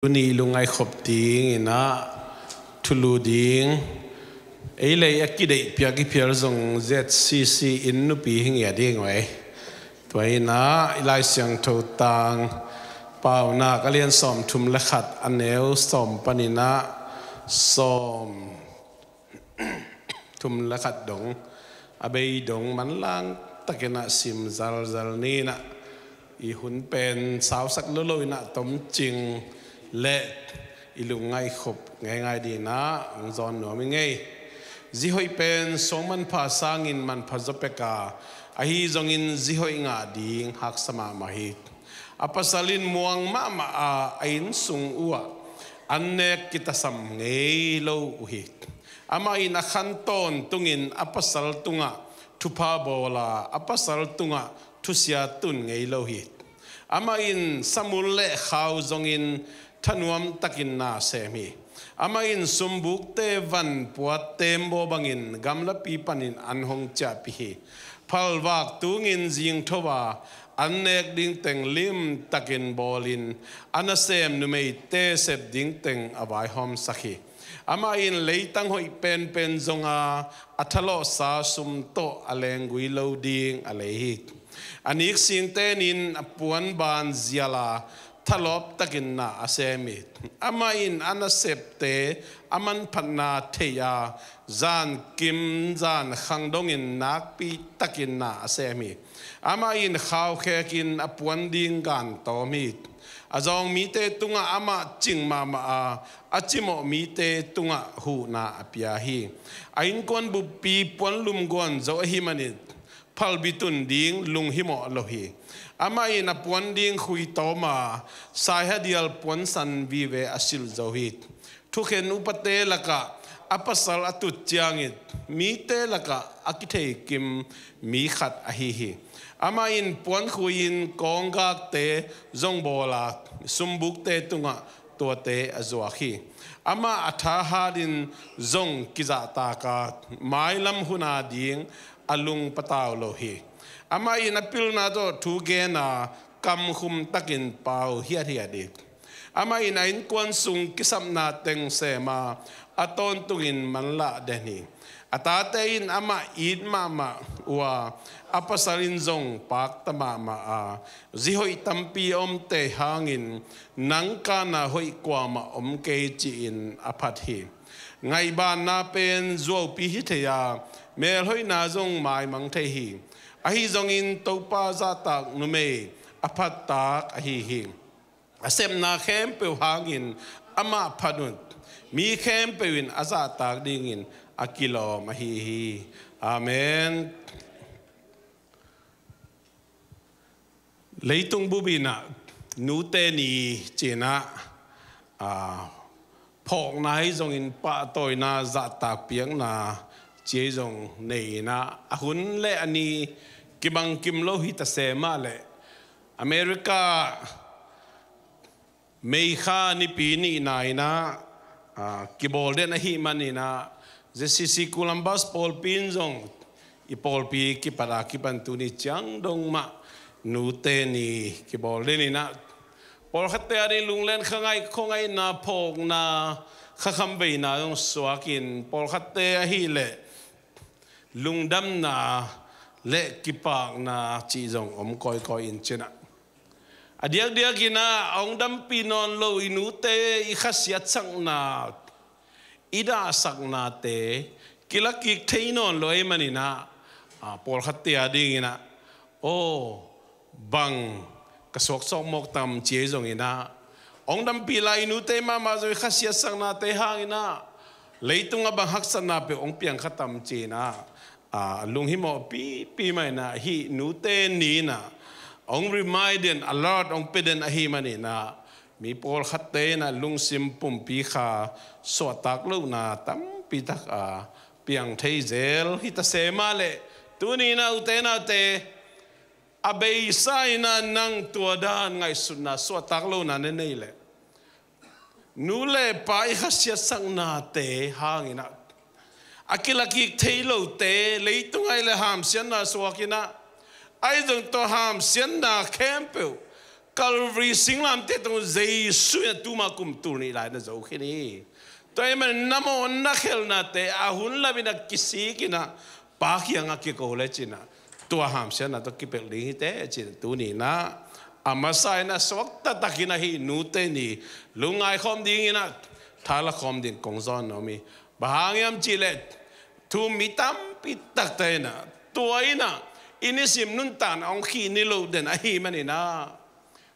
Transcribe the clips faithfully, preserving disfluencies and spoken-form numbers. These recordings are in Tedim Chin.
Tuni lungngaih khop ding in ah thulu ding ei lei a kideih piak i phial zong Z C C in nupi hi ngia ding uh ei. Tua in ah i Lai Siangtho tang Paunak a lian sawm thum le khat a neu sawm panin ah sawm thum le khat dong a bei dong manlang takin ah sim zalzal ni in ah i hun pen sausak lolo in ah tomcing le i lungngaih khop ngaingai ding in ah hong zawn nuam i ngei. Zihoih pen suang manpha sangin manpha zaw pek a, ahi zongin zihoih ngah ding haksa mahmah hi. A pasal in muang mahmah a, a inn sung uh ah an nek kitasam ngei lo uh hi. Amah in a khan tawntungin a pasal tungah thupha bawl a, a pasal tungah thusia tun ngei lo hi. Amah in samul le khau zongin thanuam takin na sem hi. Amah in sumbukte van puat tembaw bangin gamlapi panin an hong ciahpih hi. Phalvak tungin zingtho a, an nek ding teng lim takin bawlin a nasem numeite sep ding teng a vaihawmsak hi. Amah in leitang hoih penpen zong a, a thalawhsa sum tawh a lenggui lo ding a lei hi. A niksingte nin a puanban zial a, thalawp takin na a sem hi. Amah in a nasepte a manphatna thei a, zankim zankhang dongin nakpi takin na a sem hi. Amah in khaukhekin a puan ding gan tawm hi. A zawng mite tungah amah cing mahmah a, a cimawh mite tungah huhna a pia hi. A innkuan buppi puanlum guan zo ahi manin phalbi tun ding lunghimawh lo hi. Amah in a puan ding khui tawm a, saihadial puansan vive a silh zo hi. Thukhen upate lakah a pasal a tut ciangin mite lakah a kitheikim mi khat ahi hi. Amah in puan khui-in kawnggakte zong bawl a, sumbukte tungah tuate a zuak hi. Amah a thahatin zong kizahtak a, mailam hun ading a lung patau lo hi. Amah in a pilna tawh thu gen a, kamkhum takin pau hiathiat hi. Amah in a innkuan sung kisapna teng sem a, a tawntungin manlah den hi. A tate in amah it mahmah uh a, a pasal in zong pakta mahmah a, zihoih tampi a omte hangin nang kana hoih kuamah om kei ci-in a phat hi. Ngaihbanna pen zuaupi hi thei a, melhoihna zong maimang thei hi. Ahi zongin Topa zahtak numei a phattak ahi hi. A sepna khempeuh hangin amah phat un, mi khempeuh in a zahtak dingin a kilawm ahi hi. Amen. Leitung bup in ah nute ni ci-in ah, aa, phawkna hi zongin pahtawina zahtak piakna ci hi zong nei in ah, a hun le a ni kibangkim lo hi ta se mah leh America May kha nipi nihna in ah, aa, kibawl den ahih manin ah, Z C C Columbus pawlpi in zong i pawlpi kipat a kipan tuni ciang dong mah nute ni kibawl den in ah, pawlkhatte ading lunglen kha ngaih, khuangaihna, phawkna, kha khamveina zong suakin, pawlkhatte ahih leh lungdamna le kipakna cih zong om kawikawi in ci-in ah, a diakdiak in ah a hong dampih nawn lo i nute i khasiatsakna, i dahsaknate kilakik thei nawn lo ahih manin ah, aa, pawlkhatte ading in ah, aw, bang ka suaksawk mawk tam ci hi zong in ah, hong dampih lai i nute mahmah zong i khasiatsaknate hang in ah, leitung ah bang haksatna peuh hong piang kha tam ci-in ah, aa, lunghimawh pipi mah in ah, hih nute ni in ah hong remind den, alert hong pia den ahih manin ah, mi pawlkhatte in ah lungsim pumpi kha suahtak lohna tampi tak a piang thei zel hi ta se mah leh, tuni in ah ute naute, a beisa in ah nang tua dan ngaihsutna suahtak lohna na nei leh, nu le pa i khasiatsaknate hang in ah a kilakik thei lote leitung ah i le hamsiatna suak in ah, ahi zong tua hamsiatna khempeuh Calvary singlamteh tungah Jesu in a tuma kum tul nih lai na zo khin hi. Tua ahih manin na mawhna khelhnate a hun lapin a kisik in a Pa kiangah kiko le cin a, tua hamsiatna tawh kipelh ding hi teh cin a, tuni in a a masa in a suak taktakin a hih nute ni lungngai khawm dingin a thala khawm ding kong zawn nuam hi. Bang hang hiam cih leh thu um mi tampi takte in a, tua in a i nisim nuntakna hong khih ni lo den ahih manin a,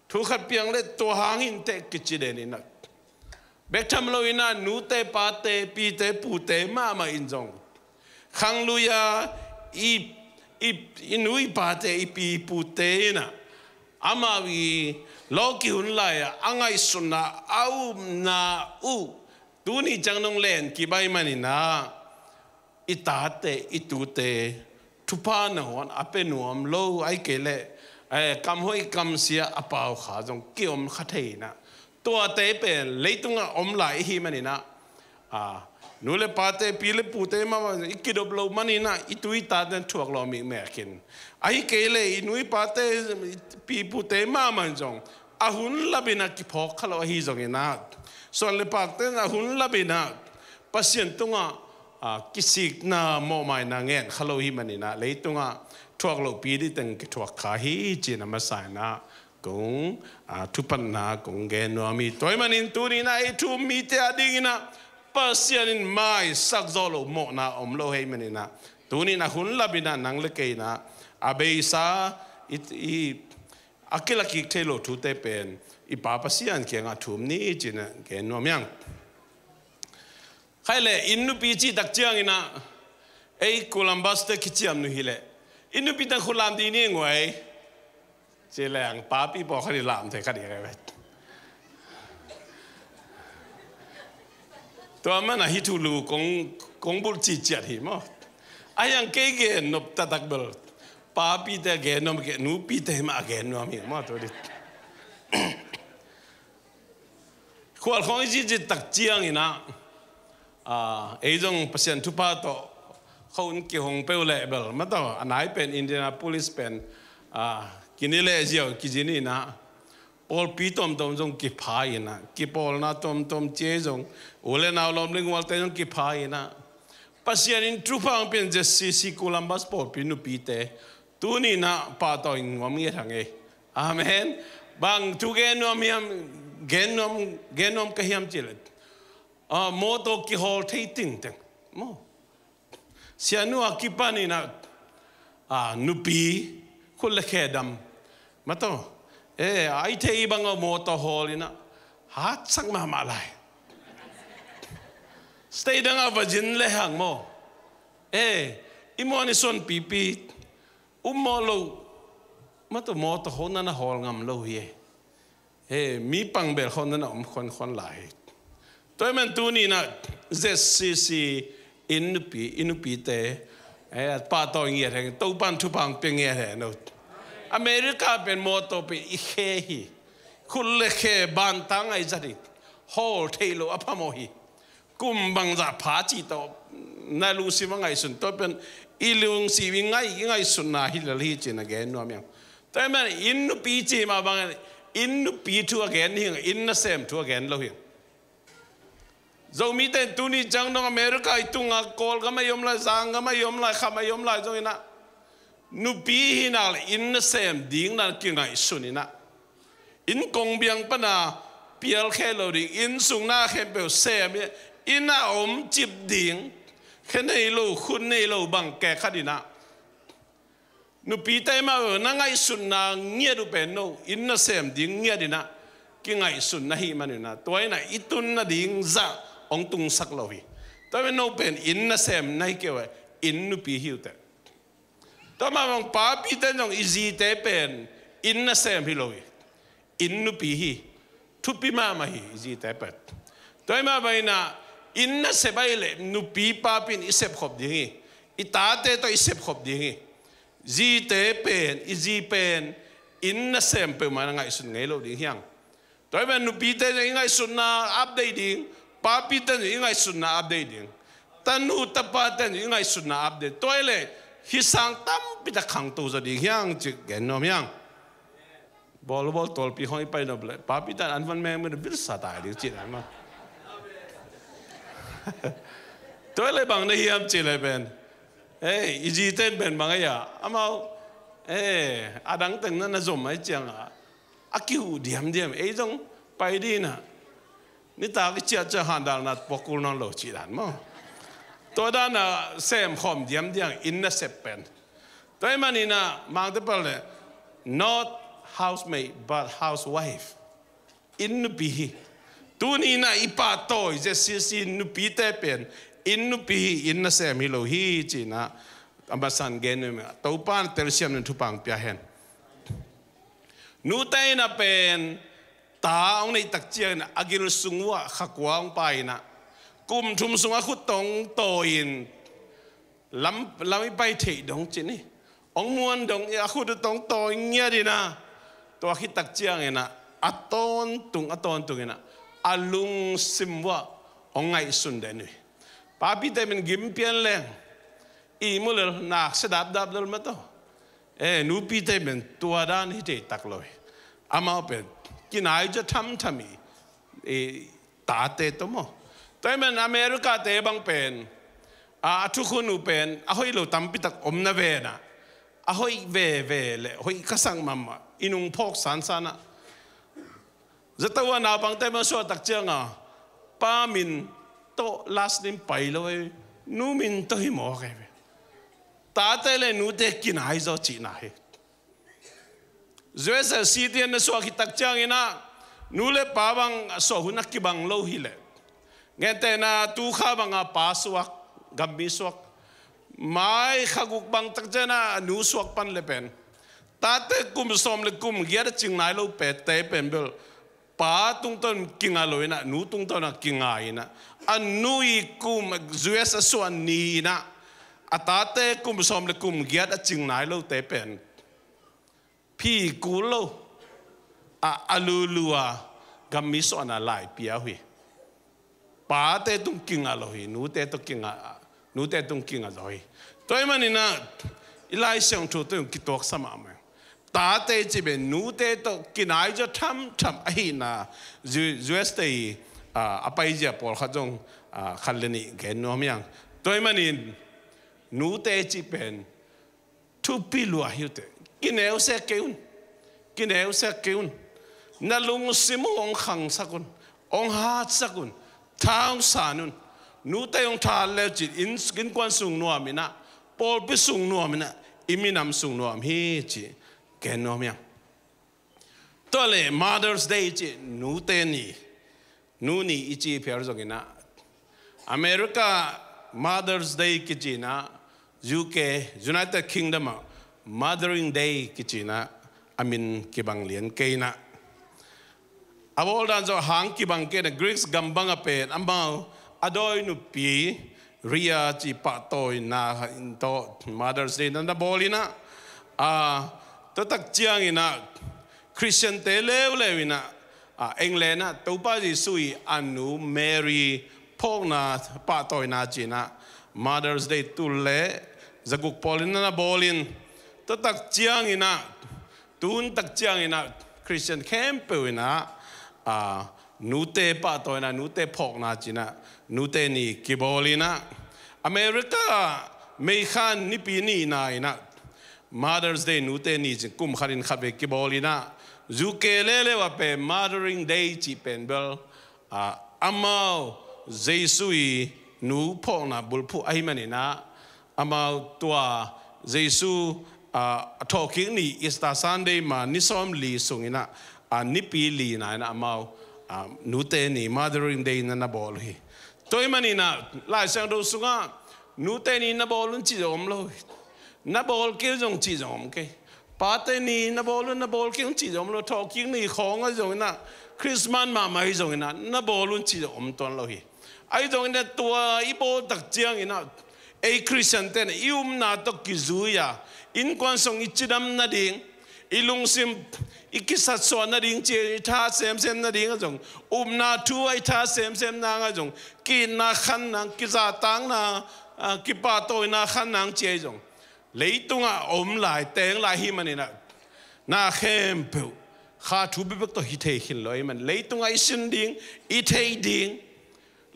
thu khat piang leh tua hang hi inteh kici den in a, bek tham lo in a nute pate, pite pute mahmah in zong khanglui-a i, i, i nu i pate, i pi i pute in a, amau i lawki hun lai-a a ngaihsutna, a upna uh tuni ciang dong len kip ahih manin a, i tate, i tute thupha nangawn a pia nuam lo, ahih kei leh, eh, kamhoih kamsia a pau kha zong kiom kha thei in a, tuate pen leitungah om lai i hih manin a, a, nu le pate, pi le pute mahmah i kidop loh manin a, i tu i taten thuak lawh mikmek in, ahih kei leh i nu i pate, pi pute mahmah in zong a hun lapin a kiphawk kha lo ahi zongin a, suan le pakte in a hun lapin a Pasian tungah, a, kisikna, mawhmaina ngen kha lo ahih manin a, leitungah thuak lohpi ding teng kithuak kha hi cin a masa in a, kong, a, thupatna kong gen nuam hi. Tua ahih manin tuni in a ei thu um mite a dingin a Pasian in maisak zawh loh mawhna om lo ahih manin a, tuni in a hun lapin a nang le kei in a, a beisa i, i, a kilakik thei lo thute pen i Pa Pasian kiangah thu um ni cin a gen nuam hi hang. Khai leh inn nupi cih tak ciangin a, ei Columbus te kiciamnu hi leh inn nupi teng khut lam dih ni nguai. Ci leng papi pawh kha dih lam thei kha dih kha vet. Tua man a hih thulu kong, kong bulh ciciat hi maw. A hiang kei gen nop taktak bel papi te a gen nuam kei, nupi te hi mah a gen nuam hi maw, tua dih. Khual khawng i cicit tak ciangin a, a, ei zong Pasian thupha tawh khua-un kihong peuh leh bel, mataw, a nai pen Indianapolis pen, a, kini leh ziau kizi ni in a, pawlpi tuamtuam zong kipha in a, kipawlna tuamtuam ci ei zong, u le nau lawm le ngualte zong kipha in a, Pasian in thupha hong piak Z C C Columbus pawlpi nupite tuni in a pahtawi nuam ngiat hang ei. Amen. Bang thu gen nuam hiam, gen nuam, gen nuam ka hiam cih leh, a, mawtaw kihawl thei tingteng maw. Sianu a kipan in a, a, nupi khut le khe dam, mataw, e, a i theih bang a mawtaw hawl in a, hatsak mahmah lai. State dang a va zin le hang maw. E, i muan i suan pipi, um mawh lo, mataw, mawtaw hawl na na hawl ngam lo hi e. He, mi pang bel khawng na na om khonkhon lai hi. Tua ahih man tuni in a Z C C inn nupi, inn nupite, eh, pahtawi ngiat hen, Topa'n thupha hong pia ngiat hen uh. America pen mawtaw pen i khe hi. Khut le khe banta ngai zat hi. Hawl thei lo a phamawh hi. Kum bangzah pha cih tawh na lungsim a ngaihsun, tua pen i lungsim i ngaih, i ngaihsutna hi lel hi ci-in a gen nuam hi hang. Tua ahih man inn nupi cih mah bangin inn nupi thu a gen hi hang, inn nasem thu a gen lo hi hang. Zomite in tuni ciang dong America i tungah, Kawlgam ah i om lai, Zanggam ah i om lai, kham ah i om lai zong in a, nupi hi nak leh inn nasem ding na kingaihsun in a, inn kong biang pan a pial khe lo ding, inn sung na khempeuh sem in a, inn a om cip ding, khe nei lo, khut nei lo bang kei khat in a, nupite mah uh, na ngaihsutna ngiat uh pen no inn nasem ding ngiat in a kingaihsun na hih man in a, tua in a i tun nading zah hong tungsak lo hi. Tua pen no pen inn nasem na hi kei uh a, inn nupi hi uh teh. Tua mah bang papite zong i zite pen inn nasem hi lo hi. Inn nupi hi. Thupi mahmah hi i zite pen. Tua ahih mah bang in a inn nasep ahih leh nupi papi in i sepkhop ding hi. I tate tawh i sepkhop ding hi. Zite pen, i zi pen inn nasem peuhmah na ngaihsun ngei lo ding hi hang. Tua ahih man nupite zong i ngaihsutna update ding, papite zong i ngaihsutna update ding, tanu tapate zong i ngaihsutna update. Tua ahih leh hih sang tampi tak khangto zaw ding hi hang cih gen nuam hi hang. Volleyball tawlpi khawng i pai nop leh, papi tan an van meng meng vilsa tai ding cih dan maw. Tua leh bang na hiam cih leh pen, ei, i zite in pen bang ei a, amau, ei, a dang teng na na zom ai ciangah a kihuh diamdiam, ei zong pai ding a, nitak i ciah ciah handalna puak kul nawn lo cih dan maw. Tua dan a sem khawm diamdiam inn nasep pen. Tua ahih manin ah Mangte pal leh, not housemaid but housewife. Inn nupi hi. Tuni in ah i pahtawi Z C C nupite pen inn nupi hi, inn nasem hi lo hi ci-in ah a masa-in gen nuam ing. Topa in telsiam in thupha hong pia hen. Nute in ah pen ta hong neih tak ciangin a gil sung uah khakua hong pai in ah, kum thum sung a khut tawh hong tawi in, lam, lam i pai theih dong ci ni, hong muan dong, a khut uh tawh hong tawi ngiat in ah, tua khit tak ciangin ah a tawntung, a tawntung in ah a lungsim uah hong ngaihsun den uh hi. Papite in gim pian leng ihmu lel, naksia dapdap lel mah tawh. Eh, nupite pen tua dan hi thei tak lo hi. Amau pen kinai zaw thamtham hi, eh, tate tawh maw. Tua ahih manin America-te bang pen, a, a thukhun uh pen a hoih lo tampi tak om na ven ah, a hoih veve leh hoih ka sak mahmah, i nung phawk sansan ah. Zato a naupangte mah suah tak ciangah, pa min tawh last name pai lo ei, nu min tawh hi mawk ei ve. Tate leh nute kinai zaw cihna hi. U S a citizen na suah khit tak ciangin ah, nu leh pa bang a suah hun a kibang lo hi leh, gentehna tu kha bang a pa suak, gammi suak, mai kha guk bang tak ciangin ah nu suak pan leh pen, tate kum sawm leh kum giat a cing nai lo pete pen bel, pa tungtawn kinga lo in ah, nu tungtawn a kinga in ah, a nu i kum, U S a suah ni in ah, a tate kum sawm leh kum giat a cing nai lote pen phi kul lo a, a lulu a gammi suahna lai pia uh hi. Pate tung kinga lo hi, nute tawh kinga, nute tung kinga zaw hi. Tua ahih manin ah i Lai Siangtho tawh kituaksa mahmah. Tate cih pen nute tawh kinai zaw thamtham ahihna, U-, U S te i, a, a paizia pawlkhat zong, a, khat leh nih gen nuam hi hang. Tua ahih manin nute cih pen thupi lua hi uh teh. Kineu sek kei un. Kineu sek kei un. Na lungsim uh hong khangsak un. Hong hatsak un. Tha hong san un. Nute hong tha le cin, inn, innkuan sung nuam in ah, pawlpi sung nuam in ah, i minam sung nuam hi ci gen nuam hi hang. Tua leh Mother's Day ci, nute ni, nu ni i ci phial zongin ah, America Mother's Day kici in ah, U K, United Kingdom ah Mothering Day kici in ah a min kibang lian kei in ah, a bawl dan zong hang kibang kei in ah, Greece gam bang ah pen amau a dawi nupi Rhea ci pahtawina in tawh Mother's Day na na bawl in ah, a, tua tak ciangin ah Khristiante leuleu in ah, a, England ah Topa Jesu i a nu Mary phawkna pahtawina ci in ah Mother's Day tul leh zaguk pawl in na na bawl in, tua tak ciangin ah, tun tak ciangin ah Khristian khempeuh in ah, a, nute pahtawina, nute phawkna ci in ah nute ni kibawl in ah, America ah May kha nipi nihna in ah Mother's Day nute ni ci in kum khat in khat vei kibawl in ah, U K leuleu ah pen Mothering Day cih pen bel, a, amau Jesu i nu phawkna bulphuh ahih manin ah, amau tua Jesu, a, a thawhkik ni Easter Sunday ma ni sawmli sungin ah, a, nipi lina in ah amau, a, nute ni Mothering Day na na bawl uh hi. Tua ahih manin ah Lai Siangtho sungah nute ni na bawl un cih zong om lo hi. Na bawl kei un zong cih zong om kei. Pate ni na bawl un, na bawl kei un cih zong om lo. Thawhkik ni khawng ahi zongin ah, Christmas mahmah ahi zongin ah, na bawl un cih zong om tuan lo hi. Ahi zongin ah tua i bawl tak ciangin ah, ei Khristiante in ah i upna tawh kizui a, innkuan sung i cidam nading, i lungsim i kisatsuah nading ci, i tha semsem nading ah zong, upna thu ah i tha semsem nang ah zong, ki-itna khan nang, kizatakna, a, kipahtawina khan nang ci ahi zong, leitungah a om lai, teng lai ahih manin ah, na khempeuh Kha thu bekbek tawh hi thei khin lo ahih man, leitungah i sin ding, i theih ding,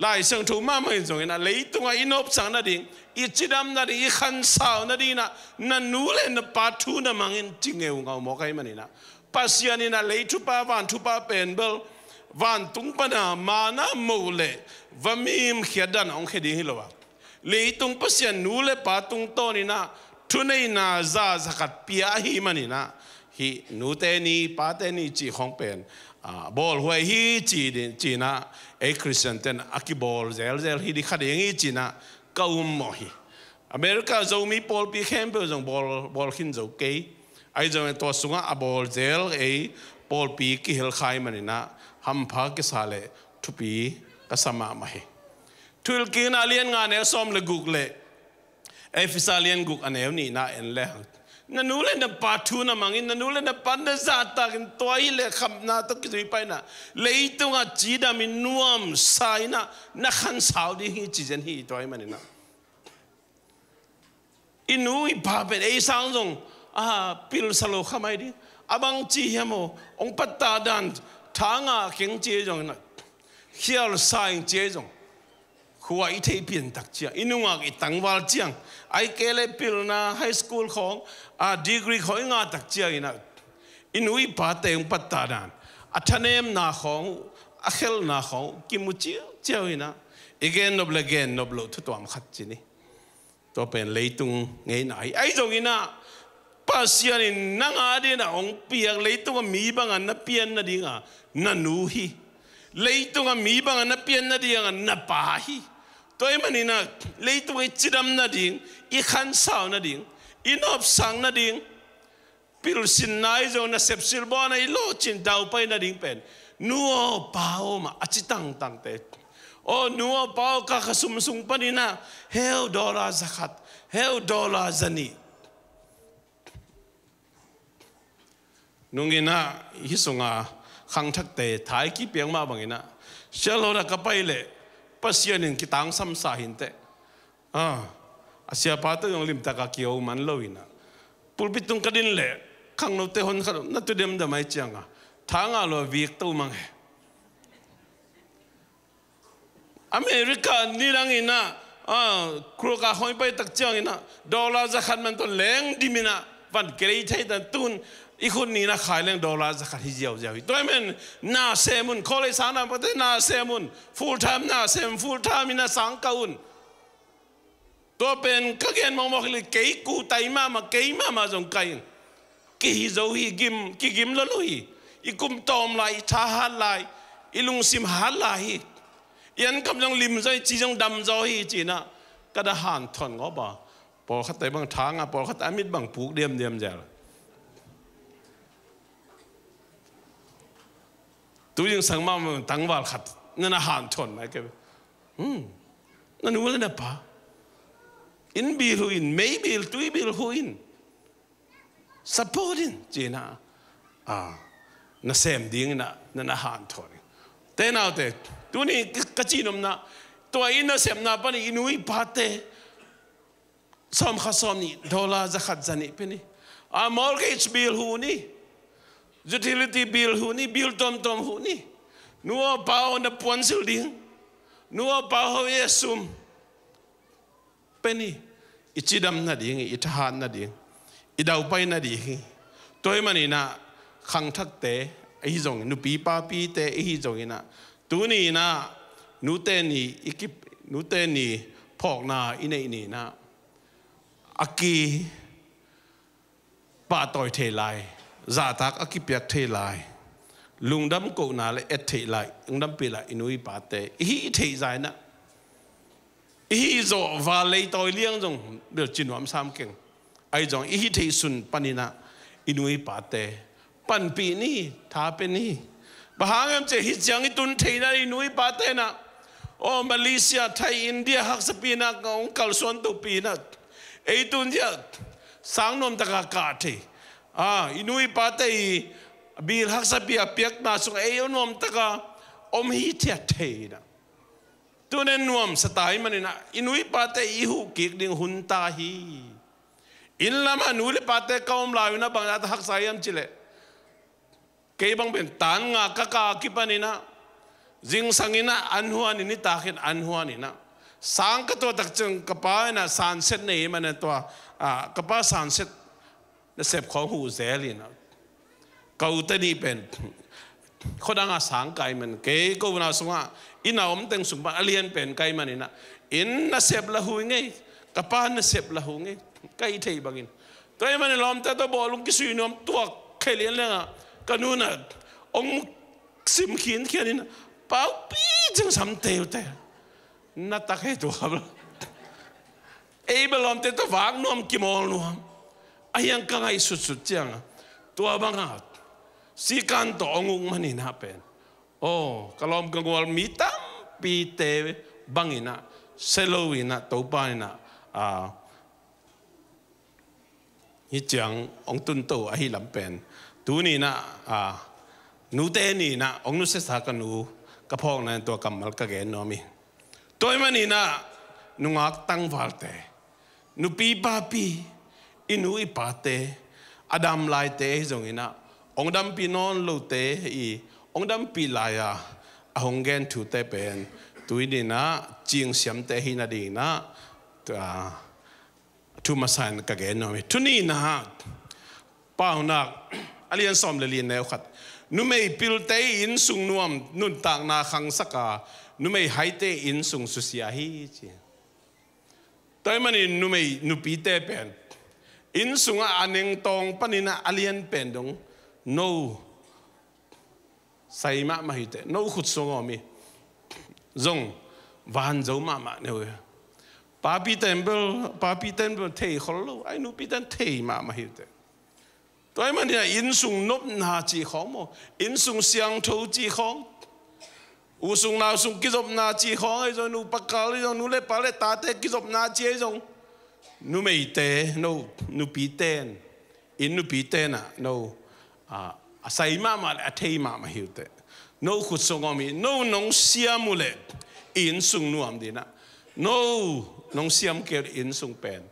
Lai Siangtho mahmah in zong in ah, leitungah i nopsak nading, i cidam nading, i khansau nading in ah, na nu le na pa thu na mang in, ci ngeungau mawk ahih man in ah, Pasian in ah lei thupha, van thupha pen bel vantung pan a manna moh le vamim khiat dan a hong khia ding hi lo a, leitung Pasian nu le pa tungtawn in ah thuneihna za zakhat pia ahih man in ah, hih nute ni, pate ni cih khawng pen, ah, bawlhuai hi ci ding, ci in ah, ei Khristian ten a kibawl zelzel hi ding kha ding hi ci in ah ka um mawh hi. America Zomi pawlpi khempeuh zong bawl, bawl khin zo kei. Ahi zongin tua sungah a bawl zel ei pawlpi kihel kha ahih man in ah hampha kisa le thupi ka sa mahmah hi. Thuhilhkikna a lian nga, a neu sawm le guk le Efesa a lian guk, a neu nihna en le hang, na nu le na pa thu na mang in, na nu le na pa na zahtak in, tua hi leh khamna tawh kizui pah in ah, leitungah cidam in, nuamsa in ah, na khansau ding hi ci zen hi. Tua ahih man in ah, i nu i pa pen ei sang zong, a, pilsa lo kha mai ding. A bang ci hiam aw, hong pattah dan, tha ngah keng ci ei zong in ah, khialsa ing ci ei zong, khua i theih piantak ciang, i nungak i tangval ciang, ahih kei leh pilna, high school khawng, a, degree khawng i ngahtak ciang in ah, i nu i pate hong pattah dan, a thanemna khawng, a khelhna khawng kimu ciauciau in ah, i gennop le gennop loh thu tuam khat ci ni. Tua pen leitung ngeina hi. Ahi zongin ah, Pasian in nang adingin ah hong piak, leitungah mi bangin na pian nadingin ah na nu hi. Leitungah mi bangin na pian nadingin ah na pa hi. Tua ahih man in ah, leitungah i cidam nading, i khansau nading, i nopsak nading, pilsinna ahi zong, nasep silbawn ah i lawhcin daupai nading pen, nu aw pa aw mah a ci tangtangte. Aw nu aw pa aw, ka, ka sum sung panin ah heu dollar zakhat, heu dollar zanih. Nung in ah hih sungah khangthakte tha i kipiak mah bangin ah, sialhona ka pai leh Pasian in kitangsamsa hi inteh. A, a siapa tawh zong limtak a kiho man lo in ah, pulpit tung ka din leh khangnote honkhat na tu demdam ahih ciangin, tha ngah lo a vik to mang e. America nidang in ah, a, khua khat khawng i pai tak ciangin ah, dollar zakhat man tawh leng dim in ah, van kei thei dan tun, i khut nih in ah khai leng dollar zakhat hi ziauziau hi. Tua ahih man, na sem un, college sang na pate na sem un, full time na sem, full time in ah sang kah un. Tua pen ka gen mawkmawk hi leh, kei kuhtai mahmah, kei mahmah zong ka hi. Kihi zo hi, gim, kigim lo lo hi. I kum tawm lai, i tha hat lai, i lungsim hat lai hi. I an kam zong lim zaw hi, ci zong dam zaw hi, ci in ah ka na hanthawn ngawp a. Pawlkhatte bang tha ngah, pawlkhatte a mit bang puk diamdiam zel. Tu zingsang mahmah tangval khat na na hanthawn mai kei. Hmm. Na nu le na pa, inn bill huh in, mei bill, tui bill huh in, support in, ci in ah, a, na sem dingin ah na na hanthawn hi. Te naute, tuni ka, ka cihnopna, tua i nasepna panin i nu i pate sawmkhat sawmnih, dollar zakhat zanih pe ni. A, mortgage bill huh ni, utility bill huh ni, bill tuamtuam huh ni. Nu aw pa aw, na puansilh ding, nu aw pa aw, e sum pe ni. I cidam nading, i thahat nading, i daupai nading hi. Tua ahih man in ah khangthakte ahi zongin, nupi papite ahi zongin ah, tuni in ah nute ni i kip, nute ni phawkna i neih ni in ah, a kipahtawi thei lai, zahtak a kipiak thei lai, lungdam kohna le et theih lai, lungdampih lai i nu i pate i hih theih zah in ah, i hih zawh val leitawi liang zong bel ci nuam sam keng. Ahi zong i hih theih sun panin ah i nu i pate panpih ni, tha pe ni. Bang hang hiam cih leh hih ciang i tun theihna i nu i pate in ah, aw, Malaysia, Thai, India haksapi in ah hong kalsuan topi in ah, ei tun ciang sang nuamtak a kah thei. A, i nu i pate i bill haksapi a piakna sungah ei nuamtak a om hithiat thei in ah. Tuni in nuamsa ta ahih man in ah, i nu i pate i huh kik ding hun ta hi. Inn lamah nu le pate ka om lai un ah bang zah a haksa hiam cih leh, Kei bang pen tan nga ka ka kipan inah, zingsang inah an huan in, nitak in an huan inah, sang ka tuah tak ciang ka pa inah sanset nei man a tua, ah, ka pa sanset nasep khawng huh zel inah, ka ute nih pen khuadang a sang kai man, kei ko unau sungah inn a om teng sung pan a lian pen kai man inah, inn nasep la huh ngei, ka pa nasep la huh ngei, ka hih theih bangin. Tua ahih manin lawmte tawh bawlung kisui nuam tuak khel lian lengah ka nu inah ong sim khinkhian inah, "Paupi, cingsam teu te, na tak he tua bel." Ei bel lawmte tawh vak nuam, kimawl nuam. A hiang ka ngaihsutsut ciangah tua bangah sikan tawh ong uk man inah pen, aw, ka lawm ka gual mi tampite bang inah sia lo inah Topa inah, ah, hih ciang ong tunto ahih lam pen, tuni inah, ah, nute ni inah ong nusiasa ka nu ka phawkna in tua kammal ka gen nuam hi. Tua ahih man inah nungak tangvalte, nupi papi, i nu i pate, a dam laite ahi zong inah, ong dampih nawn lote i ong dampih lai-a a hong gen thute pen, tuni inah cingsiamte ahih nading inah, ah, thu masa in ka gen nuam hi. Thu nihna, Paunak a lian sawm le li, neu khat. Numei pilte i innsung nuam nuntakna khangsak a, numei haite i innsung susia hi, ci. Tua ahih manin numei nupite pen innsungah a nengtawng panin a lian pen dong no sai mahmah hi uh teh, no khut sung a om hi. Zong vanzo mahmah ne uh hi. Papi ten bel, papi ten bel thei khol lo, a nupite in thei mahmah hi uh teh. Tua ahih manin a innsung nopna cih khawng maw, innsung siangtho cih khawng, u sung nau sung kizopna cih khawng ahi zong, nupa kal ahi zong, nu le pa le tate kizopna cih ahi zong, numeite, no nupite in, inn nupite in ah no, ah, a sai mahmah le a thei mahmah hi uh teh. No khut sung a om hi. No nong siam uh leh i innsung nuam ding ah, no nong siam kei uh leh i innsung pen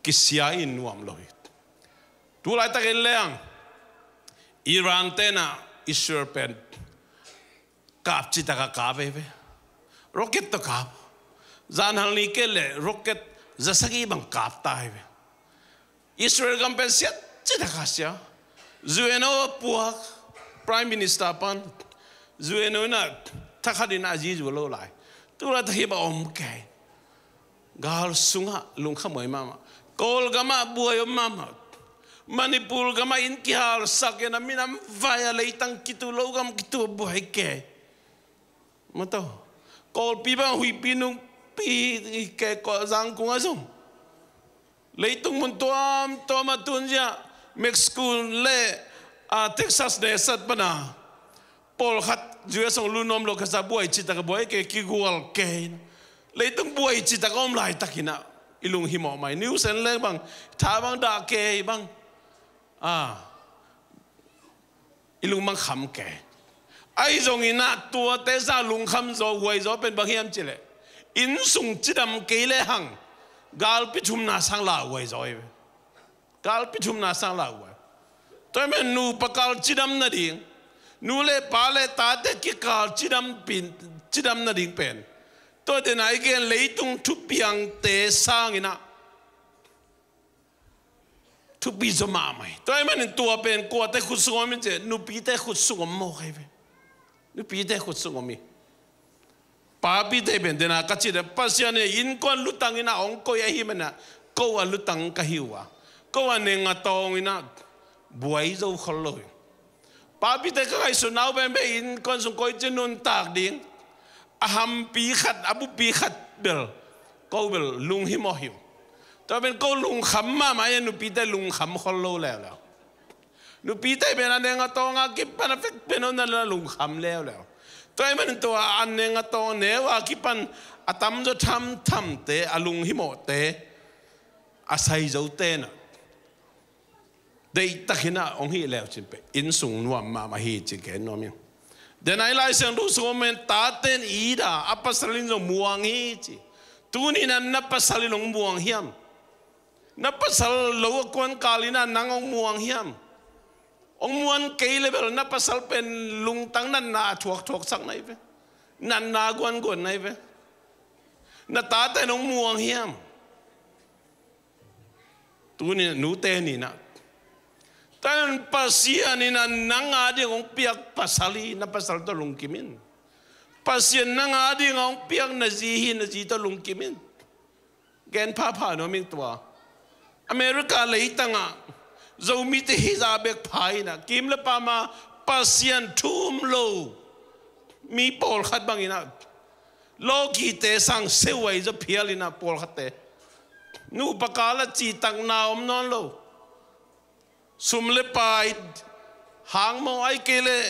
kisia in nuam lo hi. Tu laitakin leng Iran te in ah Israel pen kap citak a kap hi ve. Rocket tawh kap. Zanhal ni kei leh rocket za sagih bang kap ta hi ve. Israel gam pen sia citak a sia. U N O a puak, Prime Minister pan, U N O in ah thakhat in a zizu lo lai. Tu laitak hi bang om kei. Gal sungah lungkham huai mahmah. Kawlgam ah buai om mahmah. Manipur gam ah inn kihalsak in a minam vai a, leitang kitu, lo gam kitu buai kei. Maw taw. Kawlpi bang, Huihpi, Nungpi, kei Zangkong ah zong leitung mun tuamtuam ah tun zia, Mexico le, ah, Texas ne sat pan a pawlkhat U S hong lut nuam lo kasa buai citak a buai kei, kigual kei. Leitung buai citak a om laitakin ah i lunghimawh mai. News en leng bang, tha bang dah kei bang, ah, i lung bang kham kei. Ahi zongin ah tuate zah lungkham zaw, huai zaw pen bang hiam cih leh, innsung cidam kei lehang galpi thumna sang lauhuai zaw hi ve. Galpi thumna sang lauhuai. Tua ahih manin nupa kal cidam nading, nu le pa le tate kikal cidam pen, cidam nading pen, tua den a i gen leitung thupiangte sangin ah thupi zaw mahmah hi. Tua ahih manin tua pen kuate khut sung om hiam cih leh, nupite khut sung om mawk hi ve. Nupite khut sung om hi. Papite pen den a ka cih leh, Pasian in innkuan lutang in ah hong koih ahih manin ah, ko a lutang ka hi uh a, ko a neng a tawng in ah buai zo khol lo hi. Papite ka ngaihsutna uh pen pen innkuan sung koici nuntak ding, a hampi khat, a bupi khat bel, ko bel lunghimawh hi uh. Tua pen ko lungkham mahmah hi a, nupite lungkham khol lo leuleu. Nupite pen a neng a tawng a kipan a vek pen hong na lungkham leuleu. Tua ahih manin tua a neng a tawng neu a kipan a tamzaw thamthamte, a lunghimawhte, a saizote in ah deihtakin ah hong hih leu cin pen innsung nuam mahmah hi cih gen nuam ing. Den a i Lai Siangtho sung om in, tate in it a, a pasal in zong muang hi ci. Tuni in ah na pasal in hong muang hiam? Na pasal lo a kuan kal in ah nang hong muang hiam? Hong muan kei le bel na pasal pen lungtang natna a thuakthuak sak na hi ve. Natna guanguan na hi ve. Na tate in hong muang hiam? Tuni nute ni na, tan Pasian in a nang a ding hong piak pasal hi, na pasal tawh lungkim in. Pasian nang a ding hong piak na zi hi, na zi tawh lungkim in. Gen phapha nuam ing tua. America leitang ah Zomite hizah bek pha in a, kim le pam a Pasian thu um lo mi pawlkhat bang in a, lawkite sang seuai zaw phial in a, pawlkhatte nupa kal ah citakna om nawn lo. Sum le pai hang maw, ahih kei leh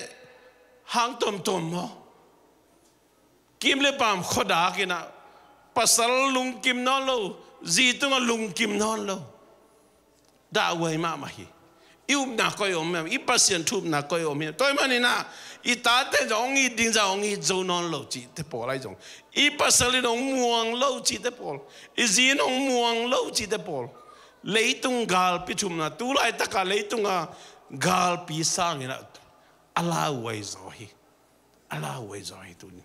hang tuamtuam maw? Kim le pam khuadak in a, pasal lungkim nawn lo, zi tungah lungkim nawn lo. Dahhuai mahmah hi. I upna koi om hiam? I Pasian thu upna koi om hiam? Tua ahih manin a, i tate zong hong it ding zah hong it zo nawn lo cihte pawl ahi zong, i pasal in hong muang lo cihte pawl, i zi in hong muang lo cihte pawl, leitung galpi thumna, tu laitak a leitung a galpi sang in a, a lauhuai zaw hi. A lauhuai zaw hi tuni.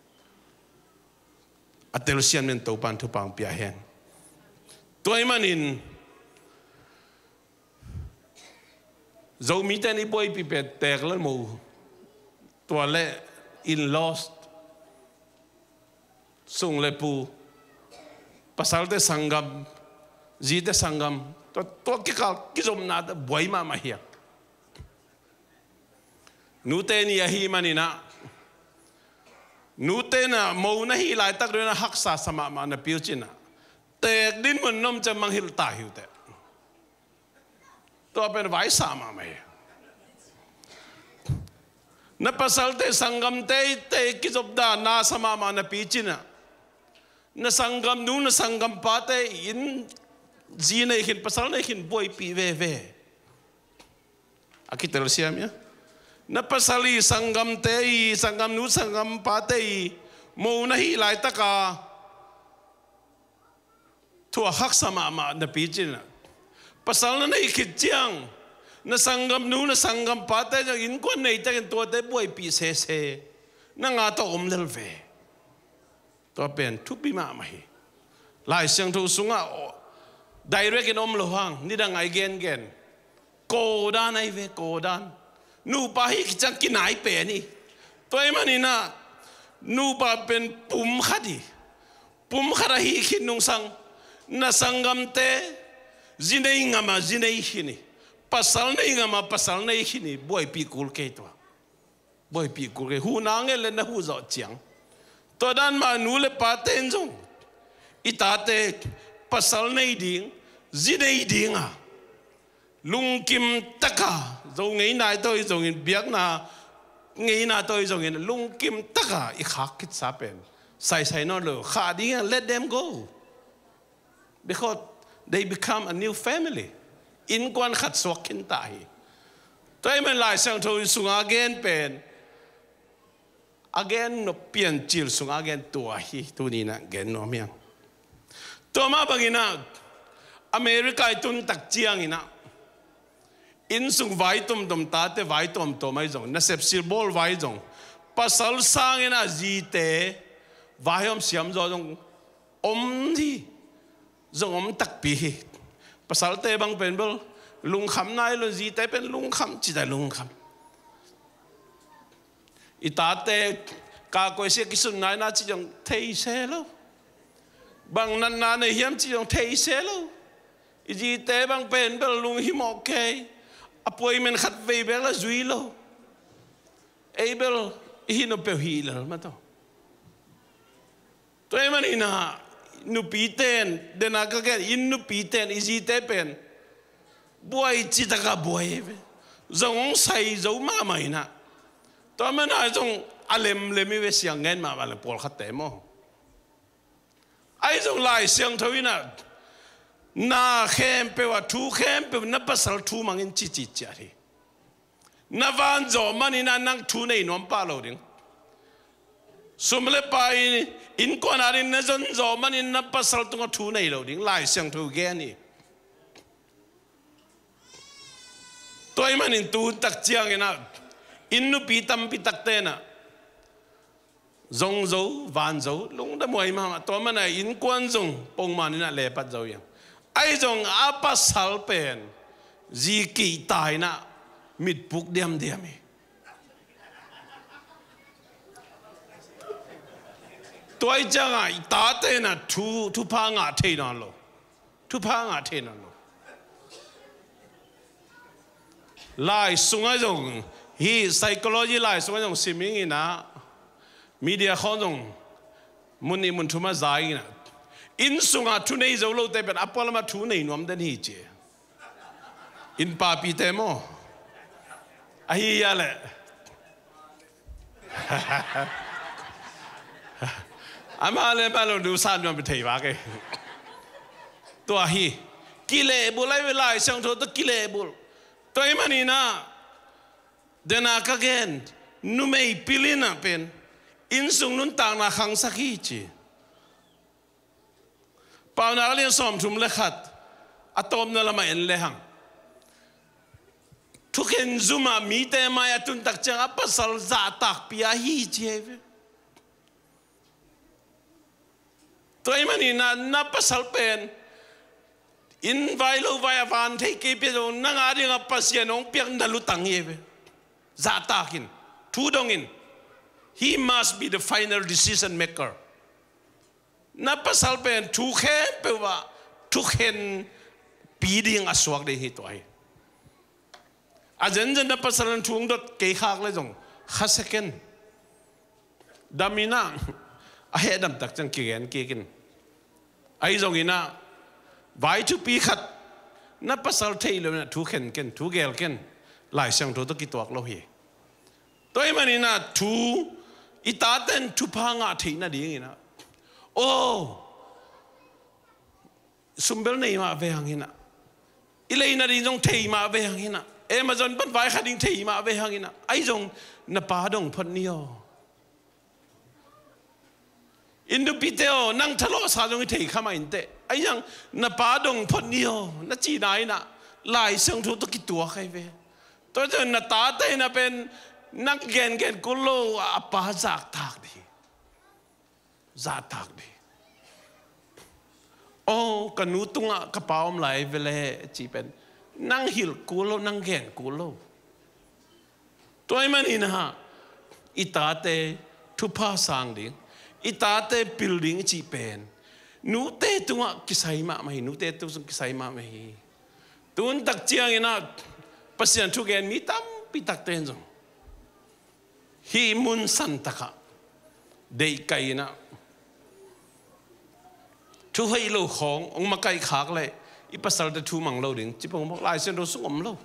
A telsiam in Topa'n thupha hong pia hen. Tua ahih manin Zomite in i buaipih pen teek le mo, tua le in-laws, sung le pu, pasalte sanggam, zite sanggam, tua, tua kikal kizopna buai mahmah hi a. Nute ni ahih manin a, nute in a mo na hih laitak dong in a haksa sa mahmah napi uh cin a, teek dinmun na om ciang mangngilh ta hi uh teh. Tua pen vaisa mahmah hi. Na pasalte sanggamte i teek kizop dan na sa mahmah napi cin a, na sanggamnu na sanggampate in zi nei khin, pasal nei khin buaipih veve. A kitelsiam hi a. Na pasal i sanggamte i, sanggamnu sanggampate i mo na hih laitak a, thu a haksa mahmah napi cin a, pasal na nei khit ciang na sanggamnu na sanggampate zong innkuan nei takin tuate buaipih sese, nang a tawh om lel ve. Tua pen thupi mahmah hi. Lai Siangtho sungah, aw, direct in om lo hang, nidang a i gengen, kawdan ahi ve, kawdan. Nupa hih khit ciang kinai pen hi. Tua ahih manin a, nupa pen pum khat hi. Pum khat ahih khit nungsang, na sanggamte zi nei ngam a zi nei khin hi, pasal nei ngam a pasal nei khin hi, buaipih kul kei tua. Buaipih kul kei, huhna nget le na huh zawh ciang. Tua dan mah nu le pate in zong i tate pasal nei ding, zi nei ding a, lungkim taka, Zo ngeina i tawh i zongin, biakna ngeina tawh i zongin, lungkim taka i khak khitsa pen saisai nawn lo, khah ding a, let them go. Because they become a new family. Innkuan khat suak khin ta hi. Tua ahih manin Lai Siangtho i sunga gen pen, a gen nop Piancil sunga gen tua hi, tuni in a gen nuam hi hang. Tua mah bangin a, America i tun tak ciangin a, inn sung vai tuamtuam, tate vai tuamtuam ahi zong, nasep silbawl vai zong, pasal sangin a zite vai om siam zaw zong om hi, zong om takpi hi. Pasalte bang pen bel lungkham nai lo, zite pen lungkham ci ta lungkham. I tate ka koisia kisun nai na ci zong thei se lo. Bang natna nei hiam ci zong thei se lo. I zite bang pen bel lunghimawh kei. Appointment khat vei bek la zui lo. Ei bel i hih nop peuh hih lel mah tawh. Tua ahih manin a, nupite in, den a ka gen, inn nupite in i zite pen buai citaka buai ve. Zong hong sai zo mahmah in a. Tua manin a zong a lemlem hi ve, siang ngen mahmah le pawlkhatte maw. Ahi zong Lai Siangtho in a, na khempeuh a, thu khempeuh na pasal thu mang in ci ci ciat hi. Na van zawh manin a nang thu nei nuam pah lo ding. Sum le pai, innkuan a ding na zon zawh manin na pasal tungah thu nei lo ding, Lai Siangtho gen hi. Tua ahih manin tu hun tak ciangin ah inn nupi tampi takte in ah zong zo, van zo, lungdam huai mahmah. Tua manin ah innkuan zong pongman in ah lepat zo hi hang. Ahi zong a pasal pen zi kihta in ah mitpuk diamdiam hi. Tua ahih ciangin ah i tate in ah thu, thupha ngah thei nawn lo. Thupha ngah thei nawn lo. Lai sungah zong, hih psychology lai sungah zong sim ing in ah, media khawng zong mun nih mun thum ah za ing in ah, inn sungah thu nei zo lote pen a pualam ah thu nei nuam den hi ci. Inn papite maw? Ahi a leh. Amah le amah lo duhsah nuam thei vak e. Tua hi. Kilehbulh ahi ve, Lai Siangtho tawh kilehbulh. Tua ahih manin ah, dena ka gen, numei pil in ah pen inn sung nuntakna khangsak hi ci. Paunak a lian sawmthum le khat, a tawpna lamah en lehang, thukhen zum ah mite mai a tun tak ciang a pasal zahtakpih ahi ci hi ve. Tua ahih manin ah na pasal pen inn vai lo vai a van thei kei pia zong, nang a dingah Pasian hong piak na lutang hi ve. Zahtak in, thu dong in. He must be the final decision maker. Na pasal pen thu khempeuh ah thukhenpi ding a suak ding hi tua hi. A zenzen na pasal in thu hong dot kei khak leh zong kha seken. Dam in ah, a heh dam tak ciang kigen kik in. Ahi zongin ah vai thupi khat na pasal theih loh in ah thu khen ken, thu gel ken. Lai Siangtho tawh kituak lo hi. Tua ahih manin ah thu, i taten thupha ngah theih nadingin ah, aw, sumbel nei mah ve hang in ah, i lei nading zong thei mah ve hang in ah, Amazon pan vai kha ding thei mah ve hang in ah, ahi zong na pa dong phot ni aw. Inn nupite aw, nang thalawhsa zong i thei kha mah inteh, ahi zong na pa dong phot ni aw, na cihna in ah Lai Siangtho tawh kituak ahi ve. Tua ciang na tate in ah pen nang gengen kul lo a, a pa zahtak ding. Zahtak ding. Aw, ka nu tungah ka pa om lai ve leh cih pen nang hilh kul lo, nang gen kul lo. Tua ahih manin ah i tate thupha sang ding, i tate pil ding i cih pen nute tungah kisai mahmah hi, nute tung sung kisai mahmah hi. Tu hun tak ciangin ah Pasian thugen mi tampi takte in zong hih mun santak ah deihkaih in ah, thu hoih lo khawng hong makaih khak leh i pasalte thu mang lo ding ci pongpong, Lai Siangtho sung om lo.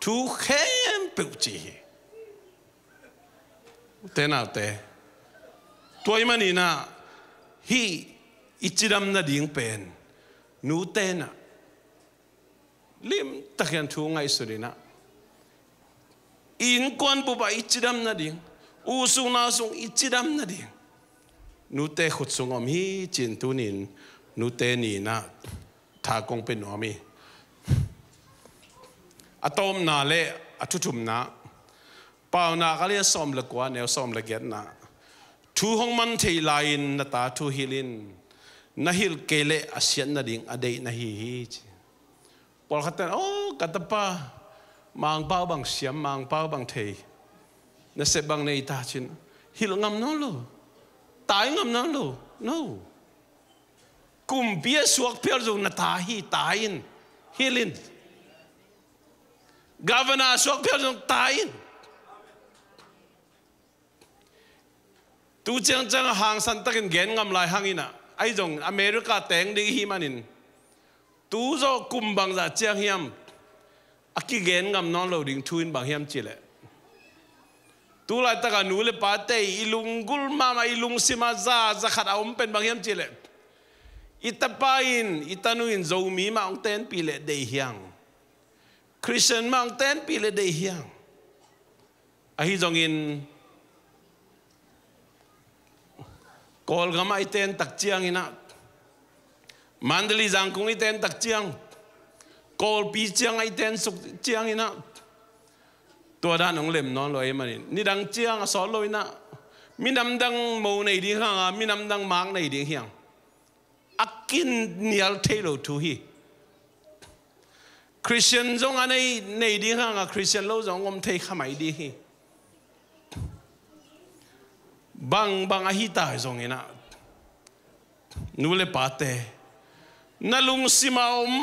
Thu khempeuh ci hi. U te nau te, tua ahih manin ah hih i cidam nading pen nute in ah limtakin thu ngaihsun in ah, i innkuan bup ah i cidam nading, u sung nau sung i cidam nading nute khut sung om hi ci-in tuni-in nute ni-in ah tha kong pia nuam hi. A tawpna le a thuthumna, Paunak a lian sawm le kua, neu sawm le giatna, thu hong man theih lai-in na ta thu hilh in, na hilh kei leh a siat nading a deih na hi hi ci. Pawlkhatte in, aw, ka tapa Mangpau bang siam, Mangpau bang thei, nasep bang nei ta ci-in hilh ngam nawn lo. Tai ngam nawn lo. No. Kumpi a suak phial zong na ta hi, tai in, hilh in. Governor a suak phial zong tai in. Tu ciangciang a hangsan takin gen ngam lai hang in ah, ahi zong America teng ding i hih manin, tu zawh kum bangzah ciang hiam a kigen ngam nawn lo ding thu in bang hiam cih leh, tu laitak a nu le pate i lunggulh mahmah, i lungsim ah za, za khat a om pen bang hiam cih leh, i tapa in, i tanu in Zomi mah hong tenpih leh deih hi hang, Christian mah hong tenpih leh deih hi hang. Ahi zongin Kawlgam ah i ten tak ciangin ah, Mandalay, Zangkong i ten tak ciang, Kawlpi ciang a i tensuk ciangin ah tua dan hong lem nawn lo ahih manin, nidang ciang a sawt lo in ah minam dang mo nei ding hang a, minam dang maak nei ding hi hang. A kinial thei lo thu hi. Khristian zong a nei, nei ding hang a, Khristian lo zong om thei kha mai ding hi. Bangbang ahi ta zongin ah, nu le pate, na lungsim a om,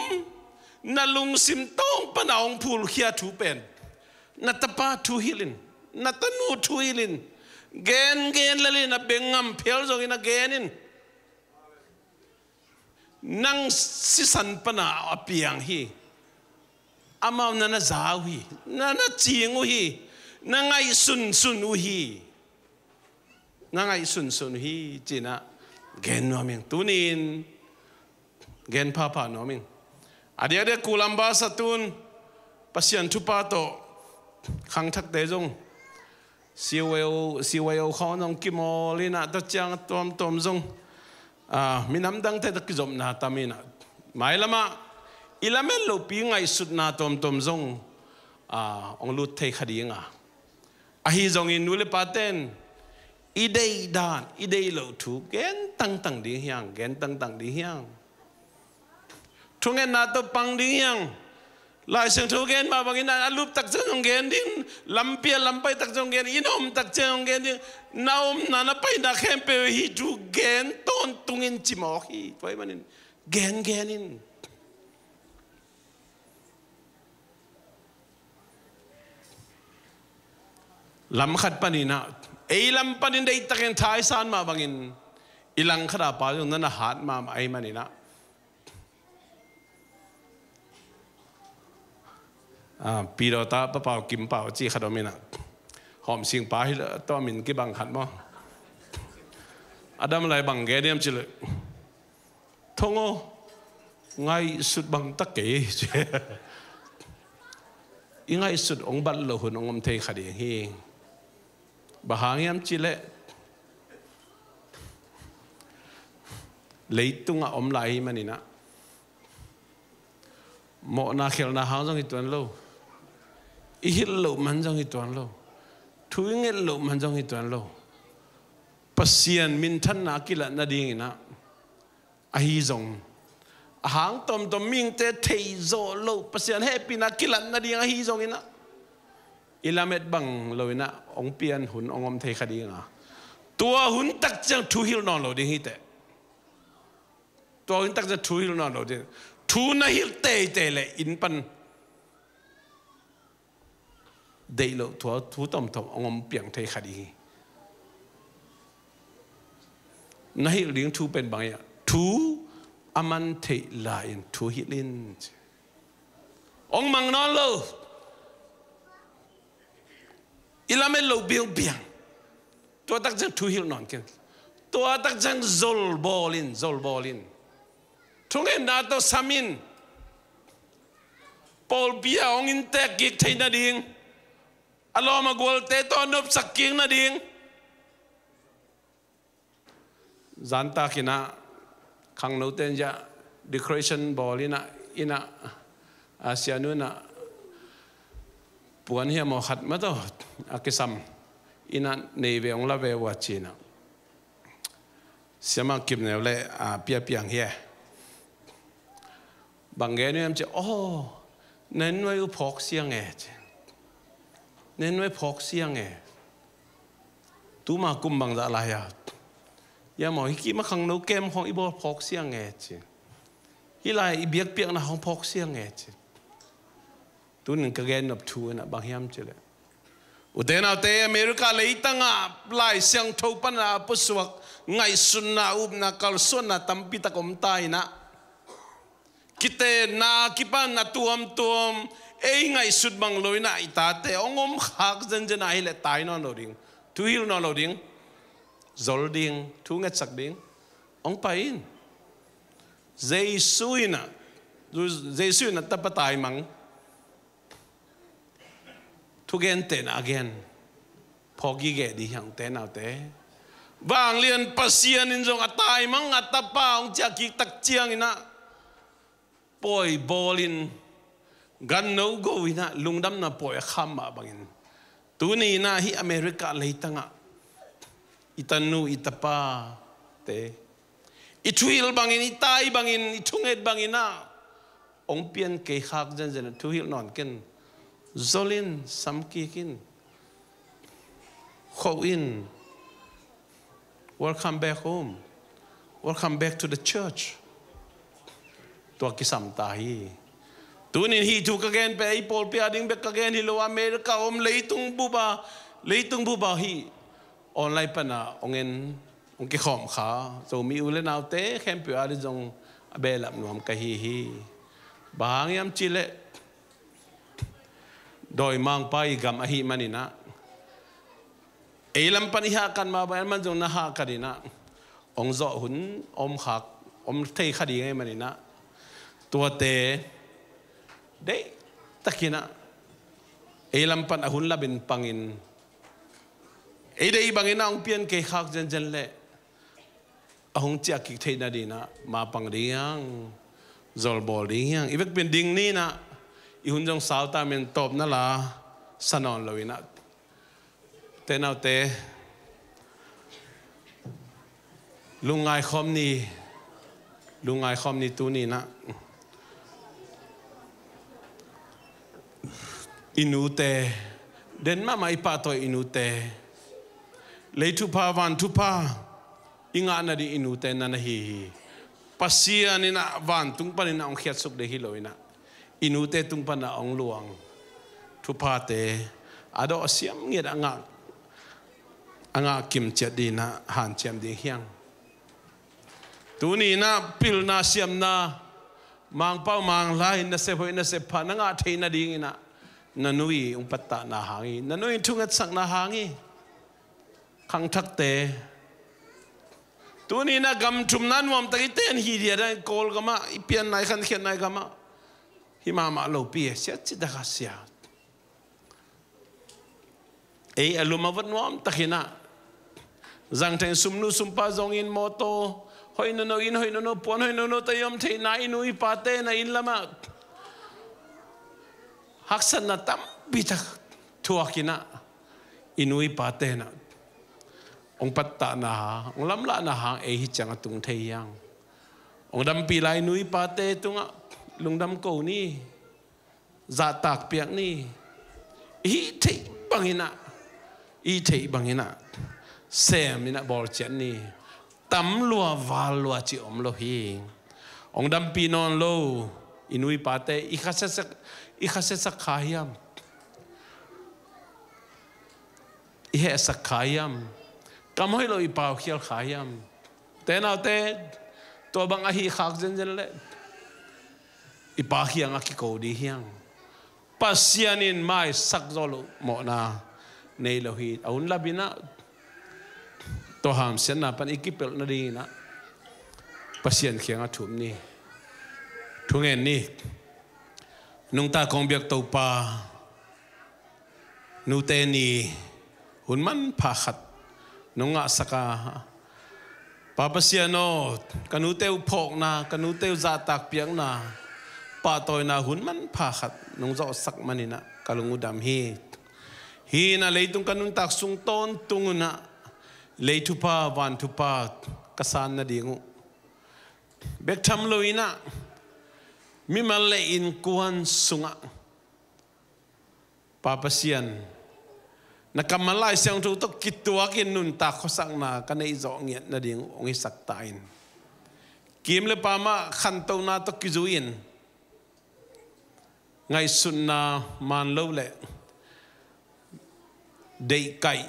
na lungsim tawng pan a hong phulkhia thu pen, na tapa thu hilh in, na tanu thu hilh in, gen gen lel in, a beng ngam phial zongin a gen in. Nang sisan pan a piang hi. Amau na na za uh hi, na na cing uh hi, na ngaihsunsun uh hi. Na ngaihsunsun uh hi, ci-in ah gen nuam ing. Tuni-in gen phapha nuam ing. A diakdiak Columbus a tun Pasian thupha tawh khangthakte zong, C Y O, C Y O khawng zong kimawl in ah, tua ciang a tuamtuam zong, ah, minam dangte tawh kizopna tam in ah, mailam ah i lamet lopi ngaihsutna tuamtuam zong, ah, hong lut thei kha ding a. Ahi zongin nu le pate'n i deih dan, i deih loh thu gen tangtang ding hi hang, gen tangtang ding hi hang. Thungetna tawh pang ding hi hang. Lai Siangtho gen mah bangin a, a lup tak ciang zong gen ding, lampi a lam pai tak ciang zong gen, inn a om tak ciang zong gen ding, na omna na paina khempeuh hih thu gen tawntung in ci mawk hi. Tua ahih manin gen gen in. Lam khat panin ah, ei lam panin deihtakin tha i san mah bangin, i langkhat a pa zong na na hat mahmah ahih manin ah, ah, Pidawta Pa Pau Kim Pau ci khat om in ah, Hawmsing pa hi lo, tua min kibang khat maw. A dam lai bang gen hiam cih leh, Thong aw, ngaihsut bang tak kei. I ngaihsut hong bat loh hun hong om thei kha ding hi. Bang hang hiam cih leh, leitung a om lai ahih manin ah, mawhna khelhna hang zong hi tuan lo. I hilh loh man zong hi tuan lo. Thu i nget loh man zong hi tuan lo. Pasian minthanna a kilat nadingin ah, ahi zong, a hang tuamtuam mihingte theih zawh loh Pasian hehpihna a kilat nading ahi zongin ah, i lamet bang lo in ah hong pian hun hong om thei kha ding a. Tua hun tak ciang thu hilh nawn lo ding hi teh. Tua hun tak ciang thu hilh nawn lo ding. Thu na hilh teitei leh inn pan deih loh thu, thu tuamtuam hong om piang thei kha ding hi. Na hilh ding thu pen bang hiam? Thu a man theih lai-in thu hilh in. Hong mang nawn lo. I lamet loh biangbiang. Tua tak ciang thu hilh nawn kei in. Tua tak ciang zol bawl in, zol bawl in. Thungetna tawh sam in. Pawlpi ah hong inntek kik theih nading, a lawm a gualte tawh a nopsak kik nading. Zantakin ah khangnote in ah decoration bawl in ah, in ah, a sianu in ah puan hiam aw khat mah tawh a kisam in ah nei ve, hong la ve uh a ci-in ah. Siamah Kipneu leh, a, pia piang hi e. Bang gen uh hiam cih leh, aw, na nuai uh phawk siang e ci. Na nuai phawk siang e. Tuma kum bangzah lai a? Hiam aw, hih kim a khangno kem khawng i bawl phawk siang e ci. Hih lai i biakpiakna khawng phawk siang e ci. Tunin ka gen nop thu in ah bang hiam cih leh, ute naute, America leitang ah Lai Siangtho pan a pusuak ngaihsutna, upna, kalsuanna tampi tak om ta in ah, kitenna kipan a tuamtuam ei ngaihsut bang lo in ah i tate hong om khak zenzen ahih leh tai nawn lo ding, thu hilh nawn lo ding, zol ding, thu ngetsak ding, hong pai in. Jesu in ah, Jesu in ah tapa taimang thugente in a gen, phawk gige ding hi hang, ute naute. Vanglian Pasian in zong a taimang a tapa hong ciah kik tak ciangin ah pawi bawlin, Gan no go in ah lungdamna pawi a kham mah bangin, tuni in ah hih America leitang ah i tanu i tapate, i thuhilh bangin, i tai bangin, i thunget bangin ah hong pian kei khak zenzen ah, thuhilh nawn ken, zol in, sam kik in, kho in, welcome back home, welcome back to the church. Tua kisam ta hi. Tunin hih thu ka gen pen ei pawlpi a ding bek ka gen hi lo, America om, leitung bup a, leitung bup a hih online pan a hong en, hong kikhawm kha Zomi u le naute khempeuh a ding zong a behlap nuam ka hi hi. Bang hang hiam cih leh, dawimangpa i gam ahih manin ah, ei lam pan i hahkat mah bangin aman zong na hahkat in ah, hong zawh hun om khak, om thei kha ding ahih manin ah, tuate deihtakin ah ei lam pan a hun lapin pangin, ei deih bangin ah hong pian kei khak zenzen leh a hong ciah kik theih nading in ah ma pang ding hi hang, zol bawl ding hi hang. I vekpi in ding ni in ah, i hun zong sau ta, men tawpna la sa nawn lo in ah, te naute, lungngai khawm ni, lungngai khawm ni. Tuni in ah i nute, den mahmah i pahtawi i nute, lei thupha, van thupha i ngah nading i nute na na hi hi. Pasian in ah vantung panin ah hong khiatsuk ding hi lo in ah, i nute tung pan a hong luang thuphate a dawh a siam ngiat a ngah, a ngah kim ciat ding in ah hanciam ding hi hang. Tuni in ah pilna siamna, Mangpau Manglai in nasep hoih nasep pha na ngah theih nading in ah, na nu i hong pattahna hang hi, na nu i thungetsakna hang hi. Khangthakte, tuni in ah gam thumna nuamtak i ten hi dia dan, Kawlgam ah i pianna, i khankhiatna i gam ah hi mahmah lopi e, sia cih tak a sia. Ei a lum a vot nuamtak in ah, zangtheng sumnu sumpa zongin, mawtaw hoih nono, inn hoih nono, puan hoih nono tawh i om theihna, i nu i pate na inn lam ah haksatna tampi tak thuak in ah, i nu i pate in ah hong pattahna hang, hong lamlahna hang ei hi ciang a tung thei hi hang. Hong dampih lai nu i pate tungah lungdam ko ni, zahtak piak ni. I hih theih bangin ah, i hih theih bangin ah sem in ah bawl ciat ni. Tam lua val lua cih om lo hi. Hong dampih nawn lo i nu i pate i khasiasak, i khasiasak kha hiam? I hehsak kha hiam? Kam hoih lo i paukhial kha hiam? Te naute, tua bang a hih khak zenzen leh i Pa kiangah kiko ding hi hang. Pasian in maisak zawh loh mawhna nei lo hi. A hun lap in ah, tua hamsiatna pan i kipelh nading in ah Pasian kiangah thum ni. Thungen ni. Nungta kong biak Topa, nute ni hun manpha khat nong ngahsak a, Pa Pasian aw, ka nute uh phawkna, ka nute uh zahtak piakna, pahtawina hun manpha khat nong zawhsak manin ah ka lung uh dam hi. Hi in ah leitung ka nuntak sung tawntung un ah lei thupha, van thupha ka san nading uh, bek tham lo in ah mimal le innkuan sungah, Pa Pasian, na kammal Lai Siangtho tawh kituakin nuntak khuasakna ka neih zawh ngiat nading uh hong hisak ta in. Kim le pam ah khantohna tawh kizui-in, ngaihsutna man lo le deihkaih,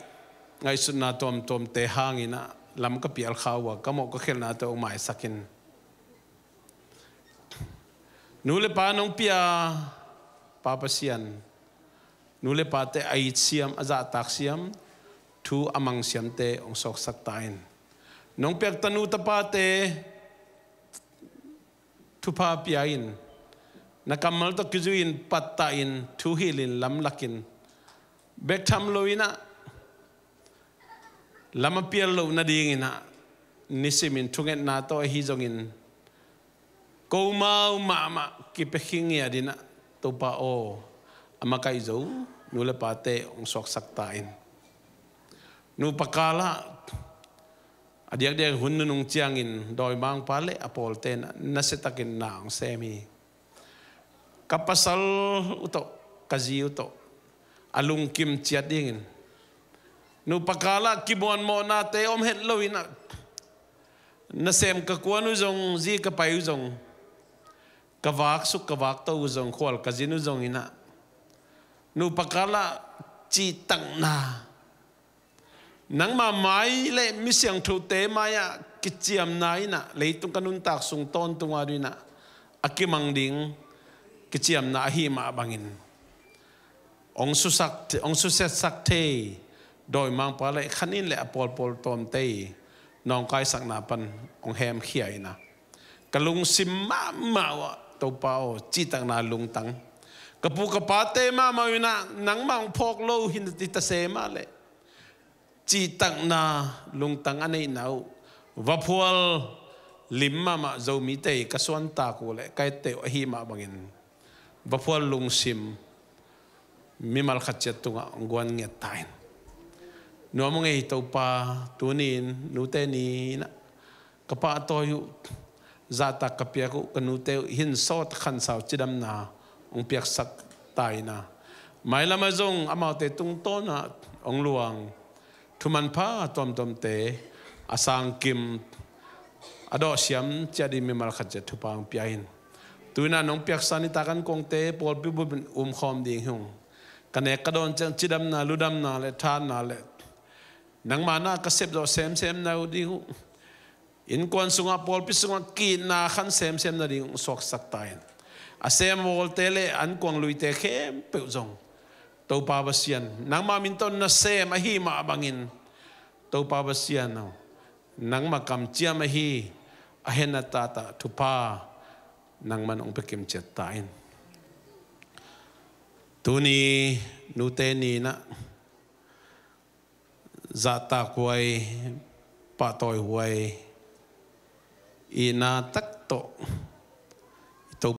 ngaihsutna tuamtuamte hangin ah lam ka pial kha uh a, ka mawh ka khelhnate hong maisak in. Nu le pa nong pia, Pa Pasian, nu le pate a it siam, a zahtak siam, thu a mang siamte hong sawksak ta in. Nong piak tanu tapate thupha pia in, na kammal tawh kizui-in pattah in, thu hilh in, lamlak in, bek tham lo in ah lam a pial loh nading in ah, nisimin thungetna tawh ahi zongin, komau mahmah kipia khin ngiat in ah, Topa aw, a makaih zo nu le pate hong suaksak ta in. Nupa kal ah a diakdiak hun nunung ciangin dawimangpa le a pawlte'n ah nasiatakin na hong sem hi. Ka pasal uh tawh, ka zi uh tawh a lungkim ciat dingin, nupa kal ah kimuanmawhnate om het lo in ah, nasem ka kuan uh zong, zi ka pai uh zong, ka vaksuk ka vakto uh zong, khual ka zin uh zong in ah, nupa kal ah cihtakna, nangma mai le mi siangthote mai-ah kiciamna in ah, leitung ka nuntak sung tawntung a ding in ah a kimang ding kiciamna ahih mah bangin, hong susak, hong susiatsak thei dawimangpa le khanin le a pawlpawl tawmte i nawngkaisakna pan hong hemkhia in ah, ka lungsim mahmah uh ah, Topa aw, cihtakna lungtang, ka pu ka pate mahmah uh in ah nangmah hong phawk lo hi ta se mah leh, cihtakna lungtang a neihna uh, vaphual lim mahmah Zomite i ka suantak uh le ka etteh uh ahih mah bangin, vaphual lungsim mimal khat ciat tungah hong guan ngiat ta in. Nuam hong ei Topa, tuni-in nute ni-in ah ka pahtawi uh, zahtak ka piak uh ka nute uh hin sawt khansau cidamna hong piaksak ta in ah, mailam ah zong amaute tungtawn ah hong luang thumanpha tuamtuamte a sangkim, a dawhsiam ciat ding mimal khat ciat thupha hong pia in. Tu-in ah nong piaksa nitak an kuangte pawlpi bup in umkhawm ding hi ung. Ka nek ka dawn ciang cidamna, ludamna le thahatna le nangma na ka sepzawh semsem nading uh, innkuan sungah, pawlpi sungah ki-itna khan semsem nading uh suaksak ta in. A sem a bawlte le an kuang luite khempeuh zong, Topa Pasian, nangma min tawh na sem ahih mah bangin, Topa Pasian aw, nangma kamciam ahi a henna tata thupha nangman hong pia kimciat ta in. Tuni nute ni-in ah zahtakhuai, pahtawihuai, itna tak tawh